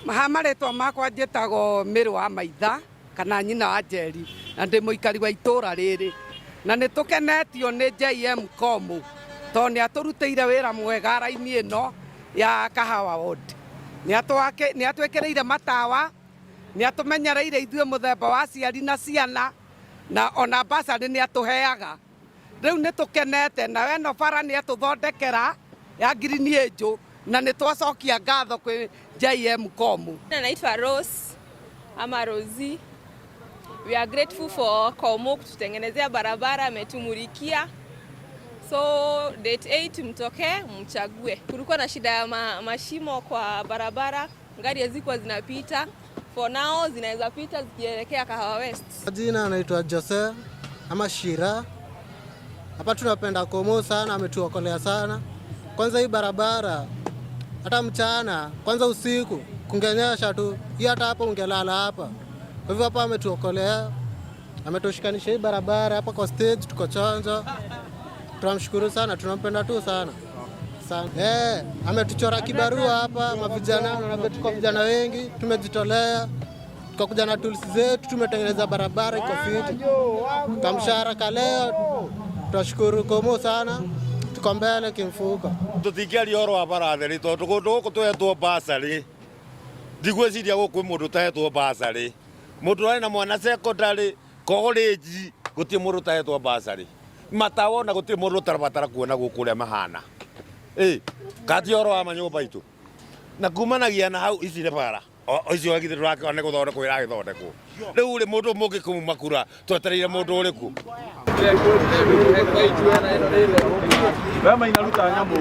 Ha marĩtwa makwa njĩtagwo Mĩrũ wa Maitha kana nyina wa Njeri na ndĩ mũikari wa itũra rĩrĩ na nĩ tũkenetio nĩ JM Komu tondũ nĩ atũrutĩire wĩra mwega raini ĩno ya Kahawa Ward. Nĩ atwĩkĩrĩire matawa, nĩ atũmenyereire ithuĩ mũthemba wa aciari na ciana na ona basarĩ nĩ atũheaga. Rĩu nĩ tũkenete na ĩno bara nĩ atũthondekera ya Green Angel na nĩ twacokia ngatho kwĩ JM Komu. Naitwa Rose ama Rosie. We are grateful for Komu kututengenezea barabara, ametumulikia. So date 8 mtokee mchague. Kulikuwa na shida ya mashimo kwa barabara, gari hazikuwa zinapita. For now zinaweza pita zikielekea Kahawa West. Jina anaitwa Jose ama Shira. Hapa tunapenda Komo sana, ametuokolea sana. Kwanza hii barabara hata mchana, kwanza usiku kungenyesha tu, hii hata hapa ungelala hapa. Kwa hivyo hapa ametuokolea, ametushikanisha hii barabara hapa kwa stage, tuko chonjo. Tunamshukuru sana, tunampenda tu sana sana. Ametuchora kibarua hapa, mavijana, unaona tuko vijana wengi, tumejitolea tukakuja na tools zetu, tumetengeneza barabara iko fiti. Kamshahara kaleo, tunashukuru Komo sana, tuko mbele kimfuko. Tũtingĩaria ũhoro wa bara theri tondũ kũndũ gũkũ tũhetwo basarĩ, ndigwĩciria gũkũ kwĩ mũndũ ũtahetwo basarĩ. Mũndũ ũrarĩ na mwana secondary, college, gũtirĩ mũndũ ũtahetwo basarĩ. Matawa ona gũtirĩ mũndũ ũtarabatara kuona gũkũ ũrĩa mahana. Ĩ kati ũhoro wa manyũmba itũ na kumanagia na hau ici nĩ bara icio githĩ ndũrakĩona nĩ gũthondekwo iragĩthondekwo. Rĩu rĩ, mũndũ mũngĩkĩmuma kura twetereire mũndũ ũrĩkũ? We maina ruta nyamũ.